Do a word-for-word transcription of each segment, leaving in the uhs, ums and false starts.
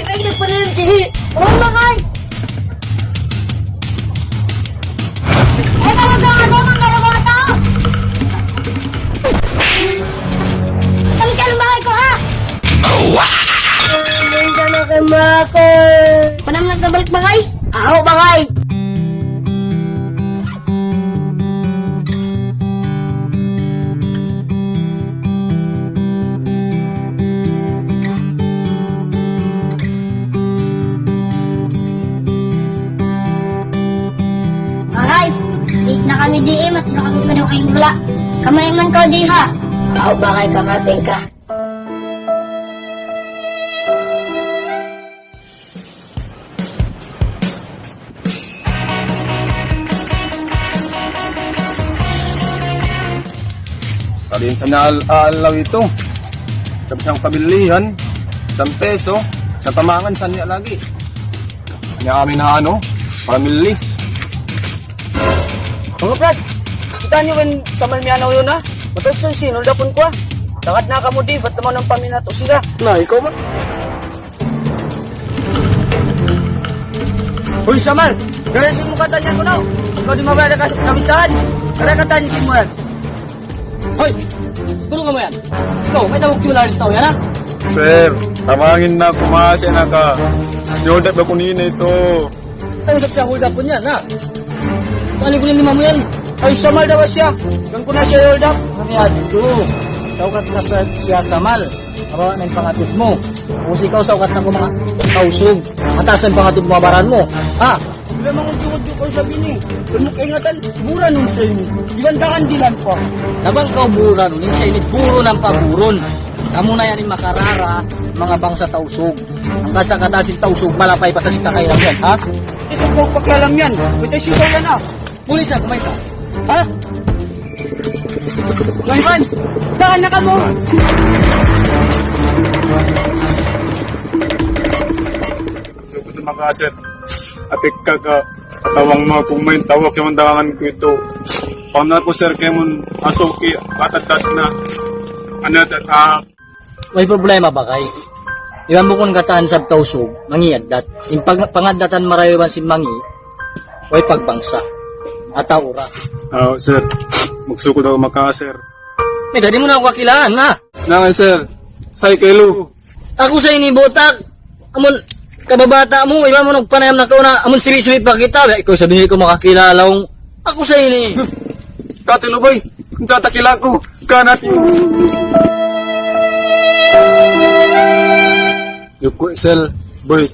Ay, nagpanayan siya. Oo, mga ay. Ay, talaga, ano, mga talaga, ata? Kami ka ng bagay ko, ha? Ay, ka na kay Mako. Panam nagkabalik bagay? Ako, bagay. Aray, late na kami di eh, mas na kami pa daw kayong wala. Kamay man kaw di ha. Ako ba kay kamapin ka? Salin sa naal-alaw itu. Sa isang pabilihan, isang peso, sa tamangan, sa niya lagi. Niya amin na ano, pamili. Mga brad, kita niyo when sa Malmianaw yun ha? Matod sa sin, hold upon ko ha. Tangat na ka mo di, ba't naman ang paminato sila? Na, ikaw man. Hoy, Samal! Garasin mo katan yan ko na! Ikaw di mabayad ka kamisahan! Garasin katan yan mo yan! Hoy! Tulungan mo yan! Ikaw, may tawag kiwala rin tao yan, ha? Sir, tamangin na, kumasa na ka. Sinulat ba kunina ito? Tayo sa siya hold up ko niyan, ha? Balik ko na lima mo yan. Ay, Samal daw siya. Gan ko na siya hold up. Ano yan? Ito. Tawag ka na sa siya, Samal. Awa na yung pangatid mo. Kung ikaw sa ukat na ko mga kausog, mataas ang pangatid mo, abaran mo. Ha? Wala mang udyo-udyo ko sabi ni. Kung mo kaingatan, bura nun sa inyo. Ilan daan dilan pa. Nabang ka bura nun, yung sa inyo, buro ng paburon. Kamu na yan yung makarara, mga bangsa tausog. Ang kasakatasin tausog, malapay pa sa sikakailan yan, ha? Isang ko pakialam yan. Pwede siya yan, ha? Pulis ako, may ka. Ha? Ivan! Daan na ka mo! So, ito mga sir, atik ka ka, tawang mga kumain, tawag yung dangan ko ito. Pang na ko, sir, kaya mo, asuki, atatat na, ano, tat-, ah, Way problema ba kay? Iban bukun katan sab tausug, mangi addat. In pag-, pangaddatan marayaw iban sin mangi, way pagbangsa. Atawa ra. Ah, sir. Magsukul daw maka, sir. May tadi mo na ako kakilahan, ha? Na nga, sir. Say kay Lu. Aku sa ini, botak. Amun, kababata mu, iban mu nagpanayam na kaw na, amun sibi-sibi pa kita, ikaw sabi niya ikaw makakilala, ung, aku sa ini. Katilu, boy. Kung tatakila ko, kanat. Yuko, sir, boy.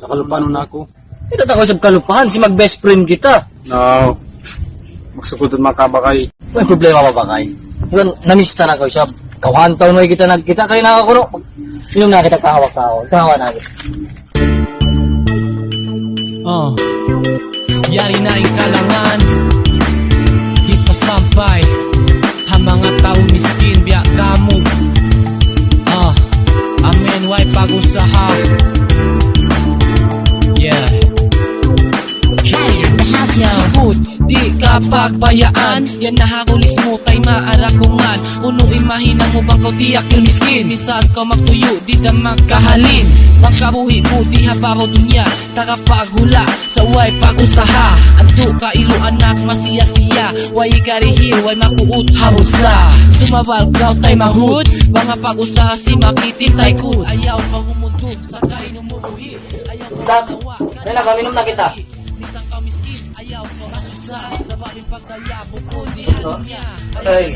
Nakalupa nun ako. Ito ta ko sa kalupahan, si mag-best friend kita. No. Magsukod ang makabakay. May problema ba, bakay? Iban, namista na ko siya. Kawan taon na kita nagkita, kaya na ako, no? Minum na kita kahawa-kahawa. Kahawa na kita. Ah, yari na in kalangan, hipasampay ha manga tau miskin biya' kamu. Ah, amin, way pag-usaha. Yeah. Sugud, di' ka pagbayaan, yan na ha kulis mu, tay maarakungan. Unu in mahinang mu bang kaw tiyak in miskin? Minsan kaw magtuyu', di' da magkahalin. Bang kabuhi' mu di ha babaw dunya, tagapaghula' sa way pag-usaha. Antu' ka ilu anak masiya-siya, way karihil, way makuut ha bulsa. Sumabal kaw tay mahud, manga pag-usaha si makitin tay kud. Ayaw kaw humundug sa kainum mu buhi', ayaw kaw. Tap, kaya na, paminum na kita. Minsan kaw miskin, ayaw kaw masusa. Sabab in pagdaya bukun di ha dunya. Ay.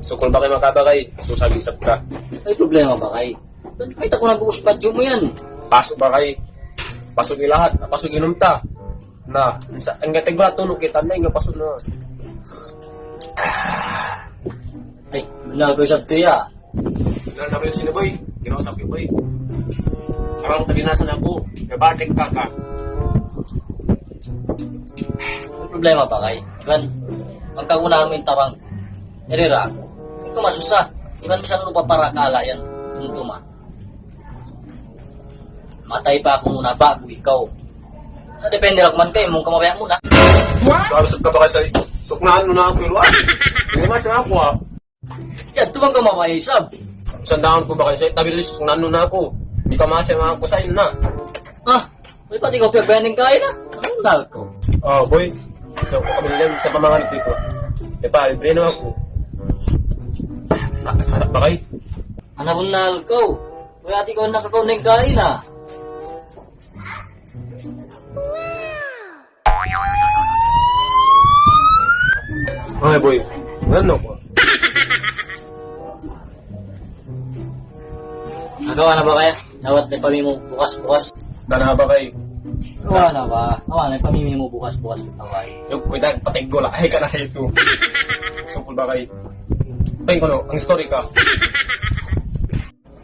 Sukul ba kay makabakay? Susag isab ka. Ay, problema ba kay? Ay, takuna bukus badju mu yan. Pasuk ba kay? Pasuk ilahat. Pasuk inum ta. Na, sa, ang gatag ba, tulog kita na, yung pasuk na. Ay, benar ko isab tu ya. Nagdala na ba yung sino, boy? Kinausap ko, boy. Parang tabi na sa nako. Nabatik ka ka. May problema ba kay? Iban, pagkagunahan mu in tabang, irira aku. Ikaw masusa. Iban, misan lupa para kala yan. Tuntuma. Matay pa aku muna bago ikaw. Sa depende ra aku man kay, mung kamabaya muna. Harus ka pa kasi, suknaan mo na ako, iluan. Hindi naman siya ako, ah. Yan, tumang ka mabaya isab. Sandaan ku ba kayu sa tabi lis nanu na aku. Di ka masaya mga kusain na. Ah, may pati ka piyagbayan ng kain ah. Ang dal ko. Oh, boy. So, kami lang sa pamangan dito. E pa, libre na aku. Sa-, sarap ba kayo? Anak ko nal ko. Kaya ati ko nakakaw ng kain ah. Ay, boy. Ano ko? Nagawa na ba kaya? Dawat na pamimo bukas-bukas. Dana ba kay? Gawa na ba? Gawa na pamimo bukas-bukas kaway. Yung kuya, patigol. Ay, ka na sa ito. Sukul ba kay? Tingko no, ang story ka.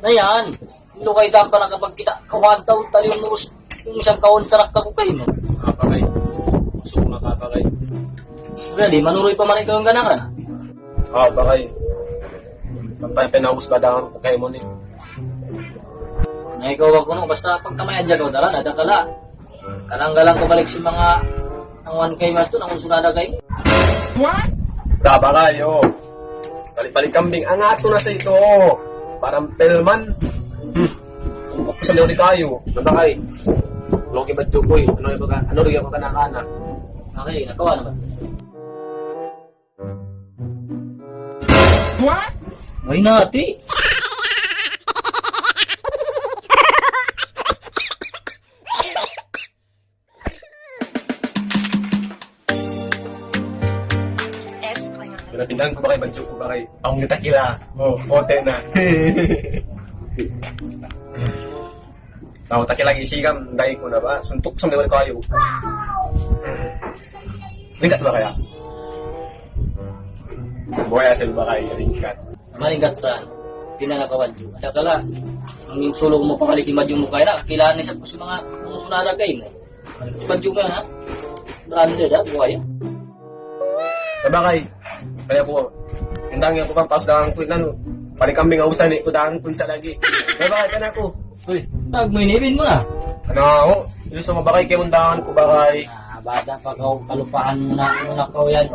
Na yan. Lugay ka pa nakapagkita, kawan tau tali yung nus, yung isang kawan sarak ka kukay mo. Apa kay? Gusto ko makapa kay. Really, manuroy pa man ikaw yung ganakan. Ah, apa kay? Pantay pinaubos ba daw ang kukay mo ni? Na ikaw ako no, basta pagkamayan dyan ko, tara, nadakala. Kalang-galang ko balik sa mga anguan kay Mato, nangun sunada kay. What? Daba kayo. Sali paling kambing, ang ato na sa ito. Parang pelman. Hmm. Ang kukusan daw ni kayo. Ano kay? Loki ba tukoy? Ano yung pagka-, ano rin ako kanakana? Okay, nakawa naman. What? May nati. Pinapindahan ko ba kay Badyo ko ba kay? Ang kita kila. Oh, pote na. Tau takil lagi sigam, dai ko na ba? Suntuk sa mga kayo. Ringkat ba kaya? Boya sa ba kay ringkat? Maringkat sa pinanakawan ju. Ada kala, ang yung sulong mo pakalikin ba yung mukha na, kailangan isa po sa mga, mga sunara kayo mo. Pag yung ha? Daan nila, buhay. Sabagay, kaya po, indang niya ko pang paus dangan ko, inano, paling kambing ang usan, eh, ko dangan ko sa lagi. Sabagay, kaya ako. Uy, tag mo inibin mo na. Ano, oh, yung sa mabakay, kaya undangan ko bakay. Ah, bata pa ka, kalupahan mo na, ano na ka yan.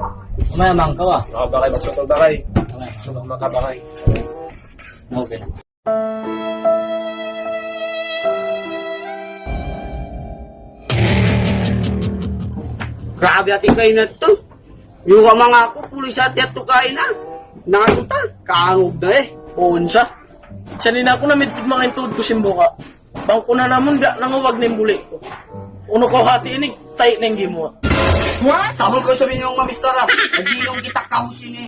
Umaya man ka, ah. Mga bakay, magsutol bakay. Umaya. Sutol makabakay. Okay na. Grabe ati kaina to. Yuwa manga aku, pulis ati atu kaina. Nanu ta? Kangug na eh. Unsa? Sanina aku na mitpit manga intuud ku simbuka. Bang ku na namun da nangawag na in buli ku. Unu kaw hati ini, tahi na in gimuwa. Sabul ku sabi niyo nga mistara. Nag-inom kita kaw sini.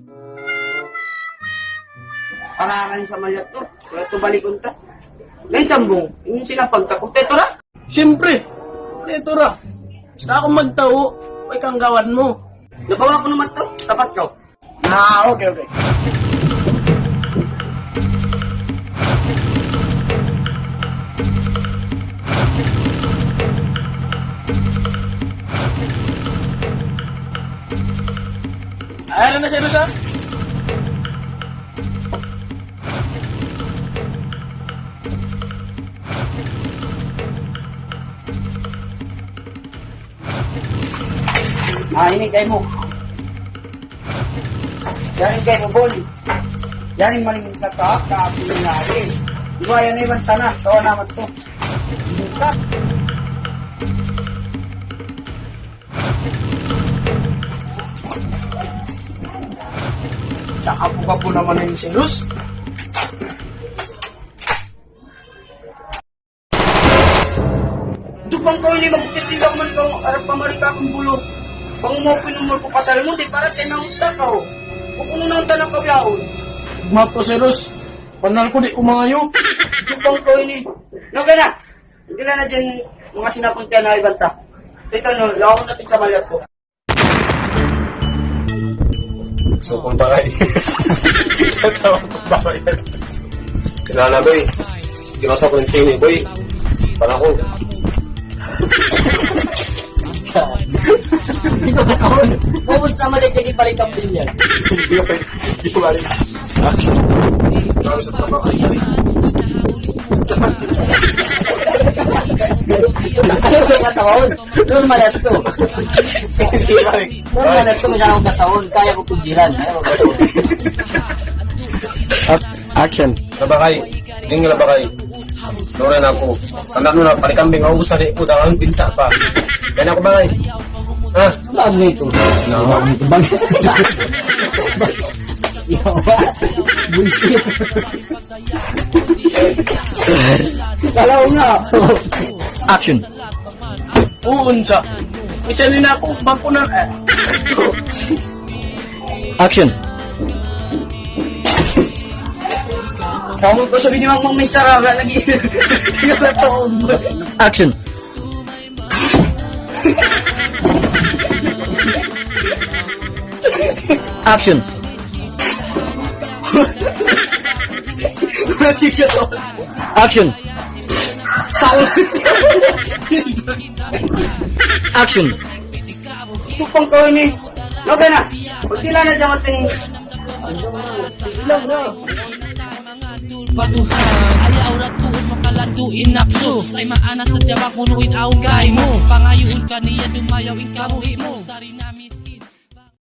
Pararan sa mayat to. Wala to balik unta. Ngayon sambung, yung sinapag ta, kumpleto na? Siyempre, kumpleto na. Basta ako magtao, may kanggawan mo. Nakawa ko naman to, tapat ka. Ah, okay, okay. Ayaw na siya doon sa Ah, ini kay mo. Yan in kay mo, Bol. Yan in maling nagkakaak, kaak in nari. Di ba, yan in iban tana. Tawa naman to. Tsaka po ka po naman yung serious. Dupang kaw ini magtesting ka man kaw, harap pa mari ka akong bulo. Pangumupin umul ko pasal mo, di para tenang ta kaw. Kung ano nang tanang kaw yaon. Mato, serious. Panal ko di kumayo. Dupang kaw ini. No ka na. Hindi na na dyan mga sinapang tiyan na ibanta. Ito no, yaon natin sa mayat ko. Sukul ba kay? Tawag ko ba kay? Kilala, boy. Ginosa ko rin sini, boy. Para ko. Hindi ko kataon. Ubus naman ay kini balik ang binyan. Hindi ko balik. Hindi ko balik. Tapos sa trabaho, ay, ay. Hindi ko kataon. Normal yan to. Hindi ko balik. Normal na ito, may akong kataon. Kaya ko pugjiran. Kaya ko pugjiran. Action. Labakay. Ding labakay. Nura na aku. Tanda' nura, pali kambing, maubus na di' ku, dangan pinsa pa. Kaya na aku bagay. Ha? Saan na ito? No. Saan na ito? Bang-, Yawa. Buisit. Kalaw nga. Action. Uun sa. Isa ni na aku, bangkunan, eh. Action. Kamu ko sabi ni Mang Mang may saraga lagi. Action. Action. Action. Action. Tupang ko ini. Okay na. Pagdila na dyan ating Patuhan, ayaw ra tuud makalandu' in napsu. Ay maana sa jabak, bunuin awn kaymu. Pangayuun kaniya, dumayaw in kabuhi' mu. Sari nami